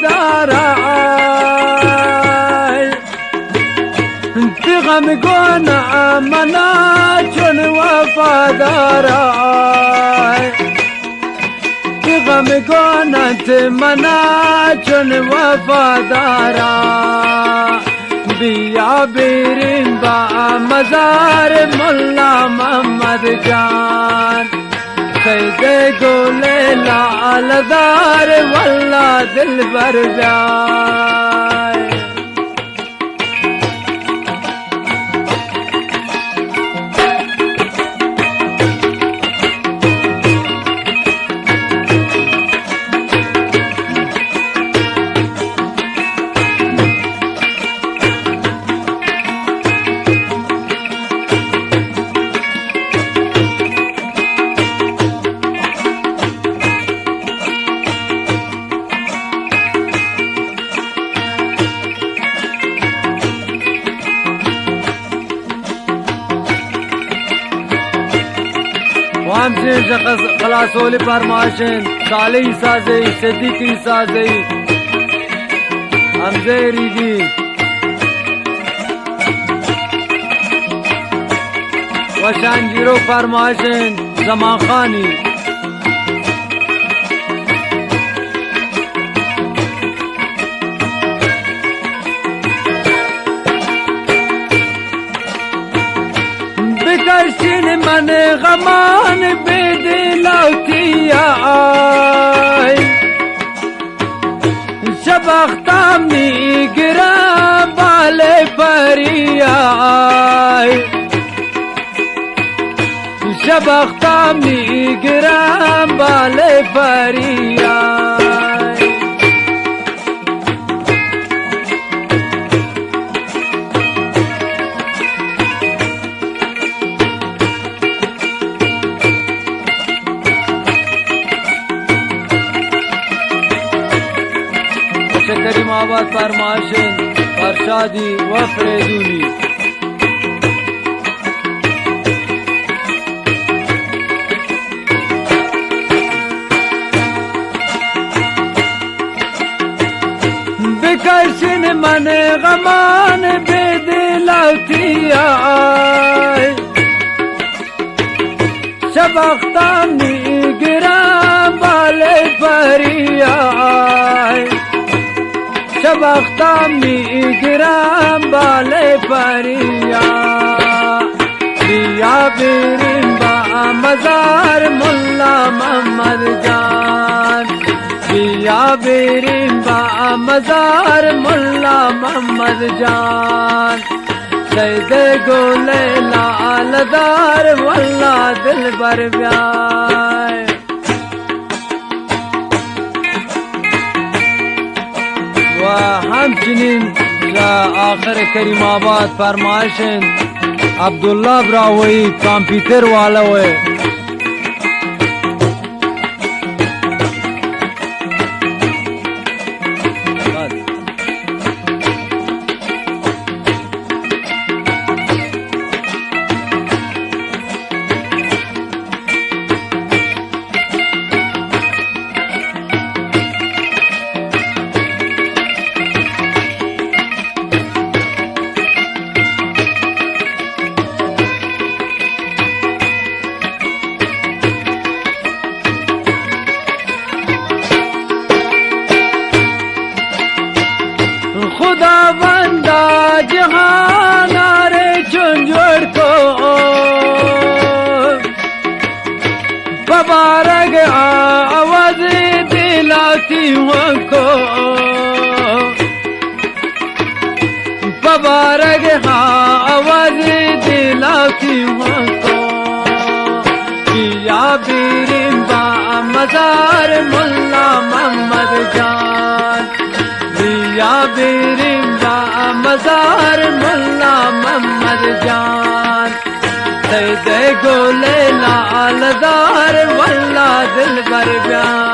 دارا، تی غم گونا منا چون وفادارا، تی غم گونا تی منا چون وفادارا. بیا بیرین با مزار ملا محمد جان، سید گل لالدار، واللہ دلبر بیائے. وام سے خلاص اولی پرماشن، صالح سازئی، صدیقی سازئی، حمزہ ریگی. وشان جیرو پرماشن، زمان خانی. بکشین من غمان بے دلاتی آئی، شبختہ میگران بال پری آئی، شبختہ میگران بال پری آئی. چہ کریم آباد پرماشن، پرشادی و فریدونی. بکشین من غمان بے دلاتی آئی، شبختہ میگران بال پری آئی، شبختہ میگران بال پری آئی. بیا بیرین با مزار ملا محمد جان، بیا بیرین با مزار ملا محمد جان، سید گل لالدار، واللہ دلبر بیائے. و ہمچنین چہ آخر کریم آباد پرمائش انت، عبداللہ براہوئی کمپیوٹر والا ہوئے. خداوندا جہان ءَ رے چون جوڑ کو، ببارگ آواز دلاتی ہوں کو. ببارگ ہاں آواز دلاتی ہوں کو، بیا بیرین با مزار ملا محمد جان، بیا بیرین با مزار ملا محمد جان، سید گل لالدار واللہ دلبر جان.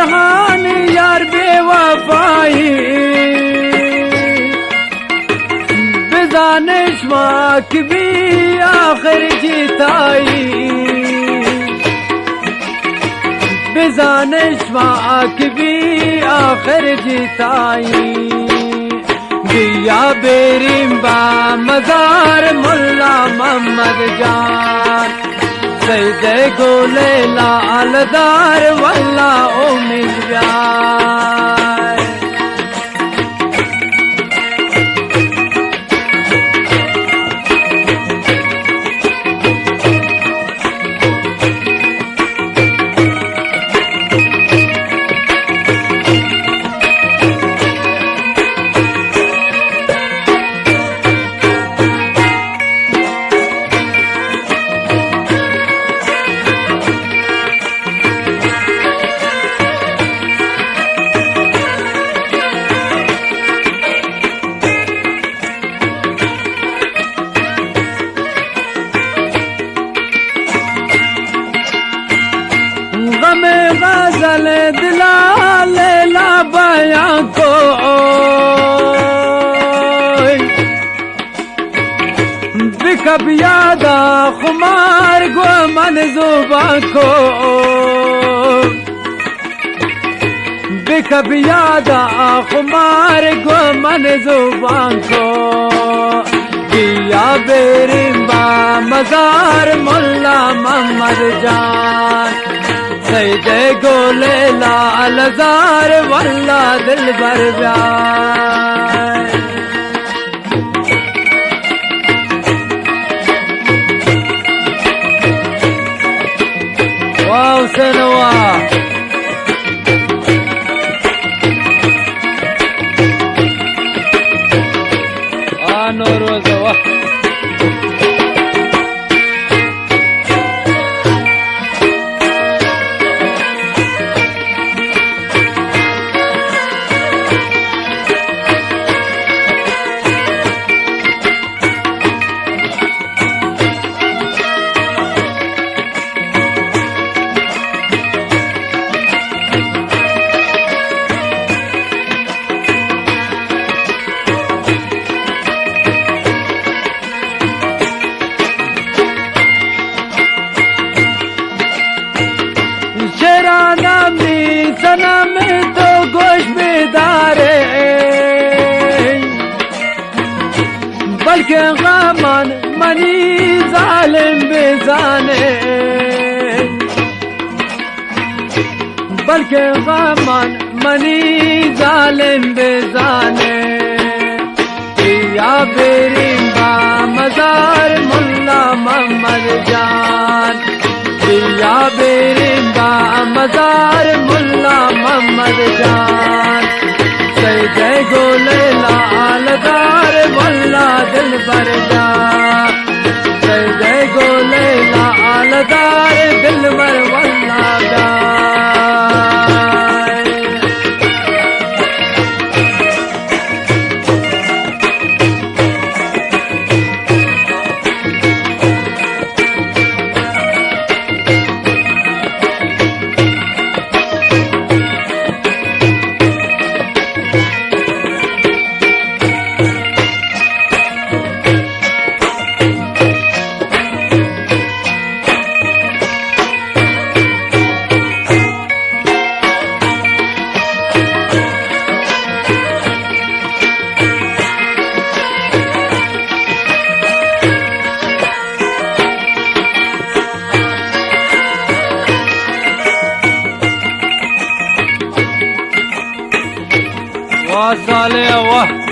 جہان یار بے وفائی، بزانش ما کہ بی آخر جتائی، بزانش ما کہ بی آخر جتائی۔ بیا بیریم با مزار ملا محمد جان، سید گل لالزار واللہ امید بیار۔ غم غزل دلا لیلا بیان کو، بکپ یادا خمار گو من زبان کو۔ بکپ یادا خمار گو من زبان کو، بیا بیریم با مزار ملا محمد جان، سید گل لالزار واللہ دلبر بیار۔ واہ حسین واہ۔ آ نوروز واہ۔ شیرانہ می صنم تو گوش بدارے، بلکہ غمان منی ظالم بزانے، بلکہ غمان منی ظالم بزانے۔ بیا بیریم با مزار ملا محمد جان، بیا بیریم با مزار ملا محمد جان، سید گل لالزار واللہ دلبر جان، سید گل لالزار دلبر واللہ جان۔ واہ صالح واہ۔